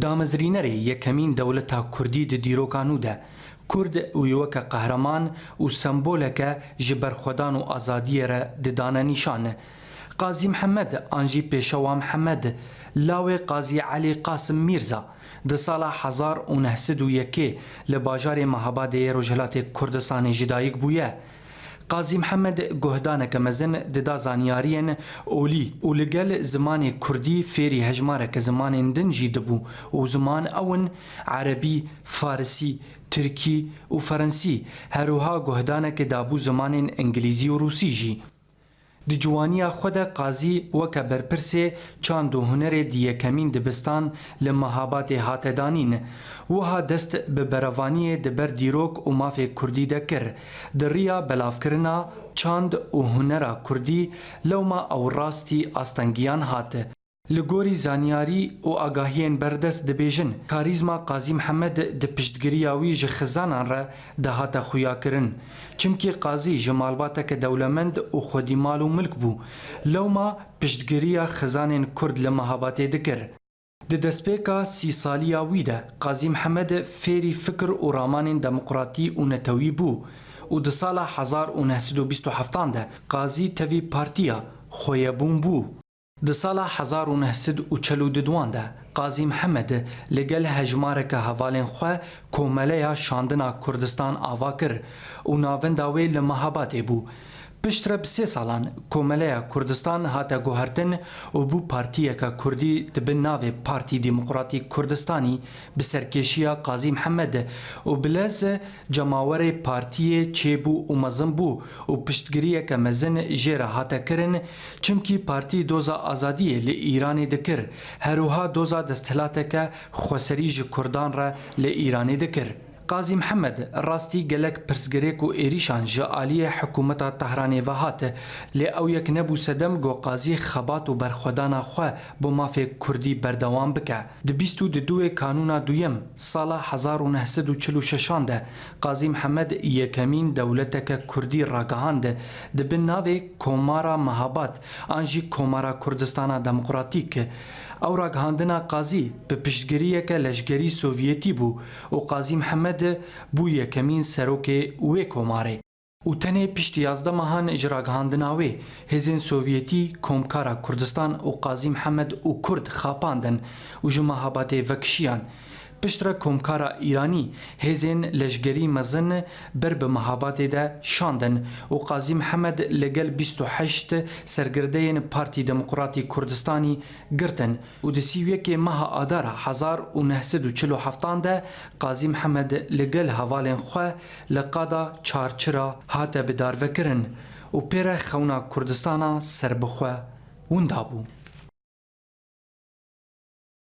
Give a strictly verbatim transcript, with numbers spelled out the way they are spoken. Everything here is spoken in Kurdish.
Damezrînerê yekemîn dewleta Kurdî di dîroka nû de, Kurd wî weke qehreman û semboleke ji berxwedan û azadiyê re didane nîşan. Qazî Mihemed an jî Pêşewa Mihemed, lawê Qazî Elî Qasim Mîrza, di sala hezar û neh sed û yekê li bajarê Mehabadê yê Rojhilatê Kurdistanê ji dayik bûye. Qazî Mihemed guhdaneke mezin dida zanyariyên olî û li gel zimanê kurdî fêrî hejmareke zimanên din jî dibû û ziman ew in erebî, farisî, tirkî û ferensî, her wiha guhdaneke dabû zimanên îngilîzî û rûsî jî. Di ciwaniya xwe de Qazî weke berpirsê çand û hunerê di yekemîn dibistan li Mehabatê hate danîn. Wiha dest bi berevaniyê di ber dîrok û mafê kurdî de kir. Di riya belavkirina çand û hunera kurdî lewma ew rastî astengiyan hat. Li gorî zanyarî û agahiyên berdest dibêjin, karîzma Qazî Mihemed di piştgiriya wî ji xizanan re dihate xuyakirin. Çimkî Qazî ji malbateke dewlemend û xwedî mal û milk bû. Lewma piştgiriya xizanên Kurd li Mehabatê dikir. Di destpêka sî saliya wî de Qazî Mihemed fêrî fikir û ramanên demokratî û netewî bû û di sala hezar û neh sed û bîst û heftan de Qazî tevî partiya Xweyebûn bû. Di sala hezar û neh sed û çel û duduan de Qazî Mihemed li gel hejmareke hevalên xwe Komeleya Şandina Kurdistan ava kir û navenda wê li Mehabadê bû. Piştre bi sê salan Komeleya Kurdistan hate guhertin û bû partiyeke kurdî di bin navê Partî Demokratîk Kurdistanî bi serkêşiya Qazî Mihemed û bi lez cemawerê partiyê çêbû û mezin bû û piştgiriyeke mezin jê re hate kirin, çimkî partî doza azadiyê li Îranê dikir, her wiha doza desthilateke xweserî ji kurdan re li Îranê dikir. Qazî Mihemed rastî gelek pirsgirêk û êrîşan ji aliyê hikûmeta Tehranê ve hat, lê ew yek nebû sedem ku Qazî xebat û berxwedana xwe bo mafê kurdî berdewam bike. Di bîst û duduê Kanûna duyem sala hezar û neh sed û çil û şeşan de Qazî Mihemed yekemîn dewleteke kurdî ragihand, di bin navê Komara Mehabad an jî Komara Kurdistana Demokratîk. Ew ragihandina Qazî bi piştgiriyeke leşgerî Sovyetî bû û Qazî Mihemed bû yekemîn serokê wê komarê. Û tenê piştî yazdeh mehan ji ragihandina wê, hêzên Sovyetî Komkara Kurdistan û Qazî Mihemed û Kurd xapandin û ji Mehabadê vekişiyan. Piştre Komkara Îranî hêzên leşgerî mezin ber bi Mehabadê de şandin û Qazî Mihemed li gel bîst û heşt sergirdeyên Partî Demokratîk Kurdistanî girtin û di sî û yekê meha Adara hezar û neh sed û çil û heftan de Qazî Mihemed li gel hevalên xwe li qada Çarçira hate bidarvekirin û pê re xewna Kurdistana serbixwe winda bû.